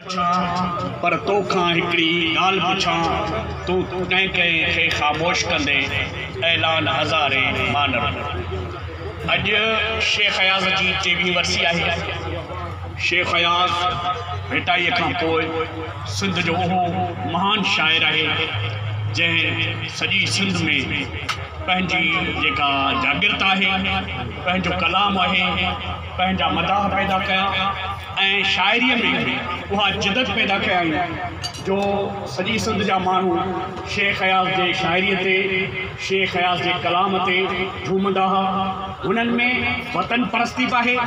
پر تو کان هڪڙي ڳالهه پڇان، تون ڪنهن ڪنهن کي خاموش ڪندين، اعلان هزارين مان نه رڳو. اڄ شيخ اياز جي ٽيويهين ورسي آهي. شيخ اياز ڀٽائيء کان پوء سنڌ جو اهو مهان شاعر آهي، جنهن سڄي سنڌ ۾ پنهنجي جيڪا جاڳرتا آهي، پنهنجو ڪلام آهي، پنهنجا مداح پيدا ڪيا ۽ شاعريء ۾ اها جدت پيدا ڪيائين جو سڄي سنڌ جا ماڻهو شيخ اياز جي شاعريء تي، شيخ اياز جي ڪلام تي جهومندا ها. هنن ۾ وطن پرستي به آهي،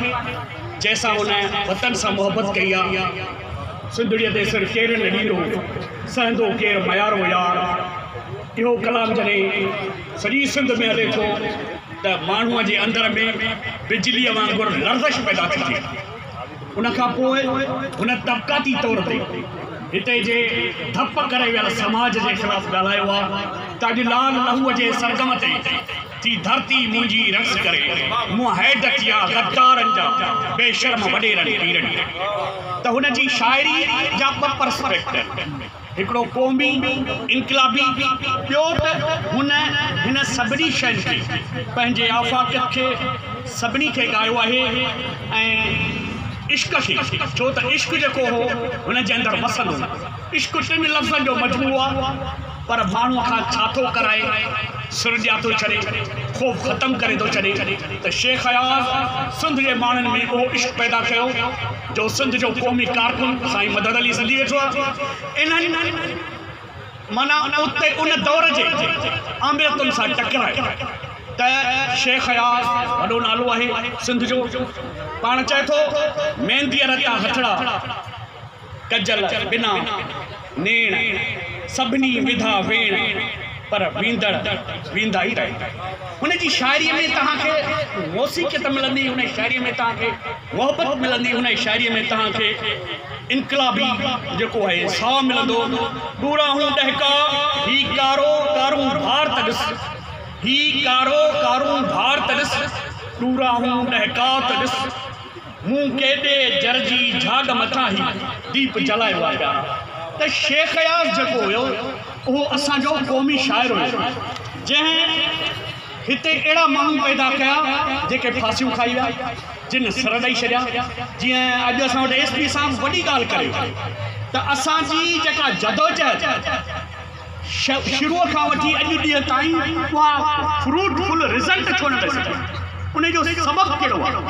جنهن سان هن وطن سان محبت ڪئي آ. سنڌڙيء تي سر ڪير نه ڏيندو، سهندو ڪير ميارو يار. اهو ڪلام جڏهن سڄي سنڌ ۾ هلي ٿو ته ماڻهوء جي اندر ۾ بجليء وانگر لرزش پيدا ٿي ٿئي. ان کان پوء هن طبقاتي طور تي هتي جي ڌپ ڪري ويل سماج جي خلاف ڳالهايو آ ته اڄ لال لهوء جي سرگم تي ٿي ڌرتي منهنجي رقص ڪري، منهن هيڊ ٿيا غدارن جا بي شرم وڏيرن پيرن جا. ته هن جي شاعري جا ٻه پرسپيڪٽ آهن. هڪڙو قومي، انقلابي، ٻيو ته هن هن سڀني شين کي، پنهنجي آفاقيت کي، سڀني کي ڳايو آهي ۽ عشق کي، ڇو ته عشق جيڪو هو هن جي اندر وسندو هو. عشق ٽن لفظن جو مجموعو آهي، پر ماڻهوء کان ڇا ٿو ڪرائي، سر ڏيا ٿو ڇڏي، خوف ختم ڪري ٿو ڇڏي ته شيخ اياز سنڌ جي ماڻهن ۾ اهو عشق پيدا ڪيو، جو سنڌ جو قومي ڪارڪن سائين مدد علي سنڌي ويٺو آهي انهن معنيٰ اتي ان دور جي آمريتن سان ٽڪرائي ته شيخ اياز وڏو نالو آهي سنڌ جو پاڻ چئي ٿو مينديء رتا هٿڙا ڪجل بنا نيڻ سڀني وڌا ويڻ پر ويندڙ ويندا ئي رهيا. هن جي شاعريء ۾ توهان کي موسيقيت ملندي، هن جي شاعريء ۾ توهان کي محبت ملندي، هن جي شاعريء ۾ توهان کي انقلابي جيڪو آهي ساء ملندو. ڏوراهون ڏهڪاء، هي ڪارو ڪارونڀار ته ڏس، هي ڪارو ڪارونڀار ته ڏس، ڏوراهون ڏهڪاء ته ڏس. مون ڪيڏي جر جي جهاڳ مٿان هي ديپ جلايو آ پيارا. ته شيخ اياز جيڪو هيو اهو اسان جو قومي شاعر هيو جنهن هتي اهڙا ماڻهو پيدا ڪيا جيڪي ڦاسيون کائي ويا جن سر ڏئي ڇڏيا جيئن اڄ اسان وٽ ايس پي صاحب وڏي ڳالهه ڪري ويو ته اسان جي جيڪا جدوجهد شروع کان وٺي اڄ ڏينهن تائين اها فروٽ فل رزلٽ ڇو نه ڏئي سگهي ان جو سبب ڪهڙو آهي؟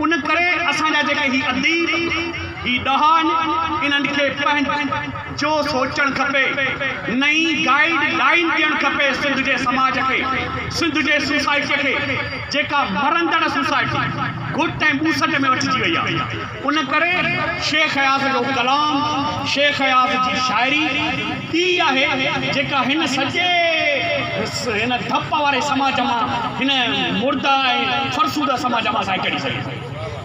ان ڪري اسان جا جيڪي هي اديب، هي ڏاها آهن انهن کي پنهنجو سوچڻ کپي، نئين گائيڊ لائين ڏيڻ کپي سنڌ جي سماج کي، سنڌ جي سوسائٽيء کي جيڪا مرندڙ سوسائٽي گهٽ ۽ ٻوسٽ ۾ وٺجي وئي آهي. ان ڪري شيخ اياز جو ڪلام، شيخ اياز جي شاعري ئي آهي جيڪا هن سڄي هن ڌپ واري سماج مان، هن مرده ۽ فرسوده سماج مان اسان کي ڪڍي سگهي ٿي.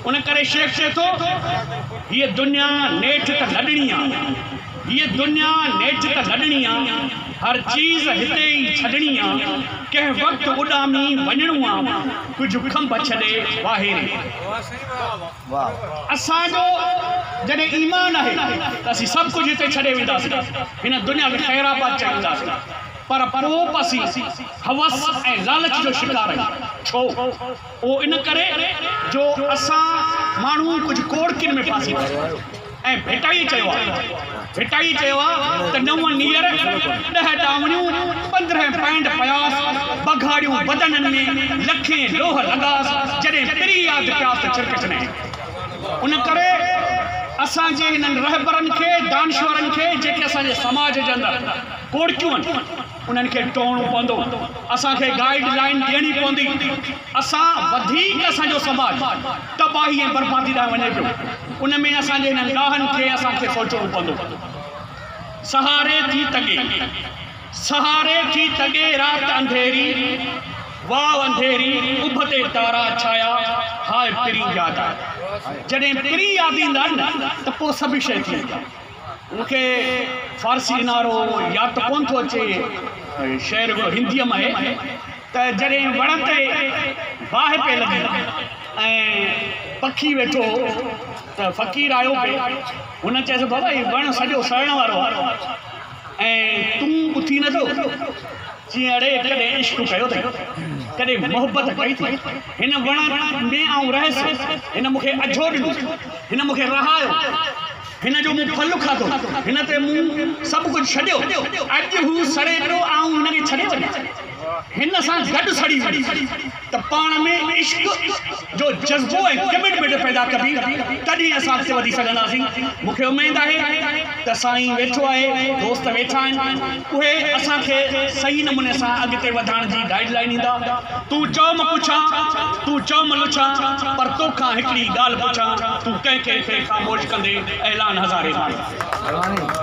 ان ڪري شيخ چئي ٿو، هيء دنيا نيٺ ته لڏڻي آ، هيء دنيا نيٺ ته لڏڻي آ، هر چيز هتي ئي ڇڏڻي آ، ڪنهن وقت اڏامي وڃڻو آ، ڪجهه کنڀ ڇڏي واهيري. اسان جو جڏهن ايمان آهي ته اسين سڀ ڪجهه هتي ڇڏي وينداسين، هن دنيا کي خير آباد چئي وينداسين، پر پوء به اسين هوس ۽ لالچ جو شڪار آهيون. ڇو؟ اهو ان ڪري جو اسان ماڻهو ڪجهه ڪوڙڪين ۾ ڦاسي پيا آهيون. ۽ ڀٽائيء چيو آهي، ڀٽائيء چيو آهي ته نو نيئر، ڏهه ڏانوڻيون، 15 پينڊ پياس، بگهاڙيون بدنن ۾، لکين لوهه لڳاس، جڏهن پرين ياد پياس ته ڇرڪ ڇنائين. ان ڪري اسان جي هنن رهبرن کي، دانشورن کي، جيڪي اسان جي سماج جي اندر ڪوڙڪيون آهن، انهن کي ٽوڙڻو پوندو، اسان کي گائيڊ لائين ڏيڻي پوندي. اسان وڌيڪ اسان جو سماج تباهي ۽ بربادي ڏانهن وڃي پيو، ان ۾ اسان جي هنن ڏاهن کي اسان کي سوچڻو پوندو. سهاري ٿي تڳي، سهاري ٿي تڳي رات انڌيري، واء انڌيري، اڀ تي تارا ڇايا، هاء پرين ياد آيا. جڏهن پرين ياد ايندا آهن نه ته پوء سڀ شيء ٿي ويندي آهي. مون کي فارسي انارو ياد ته ڪونه ٿو اچي، شعر هڪڙو هنديء ۾ آهي ته جڏهن وڻ تي باهه پئي لڳي ۽ پکي ويٺو هو ته فقير آيو پئي. هن چيس، بابا هي وڻ سڄو سڙڻ وارو آهي ۽ تون اٿي نه ٿو؟ چيائين، اڙي ڪڏهن عشق ڪيو اٿئي؟ ڪڏهن محبت ڪئي اٿئي؟ هن وڻ ۾ آئون رهيس، هن مون کي اجهو ڏنو، هن مون کي رهايو، هن جو مون ڦل کاڌو، هن تي مون سڀ ڪجهه ڇڏيو، اڄ هو سڙي پيو، آئون هن کي ڇڏي وڃان، هن سان گڏ سڙي ويندس. ته پاڻ ۾ عشق جو جذبو ۽ ڪمٽمينٽ پيدا ڪبي تڏهن اسان اڳتي وڌي سگهنداسين. مون کي اميد آهي ته سائين ويٺو آهي، دوست ويٺا آهن، اهي اسان کي صحيح نموني سان اڳتي وڌائڻ جي گائيڊ لائين ڏيندا. تون چئو م پڇان، تون چئو م لڇان، پر توکان هڪڙي ڳالهه پڇان، تون ڪنهن ڪنهن کي خاموش ڪندي اعلان هزارين ماڻهن.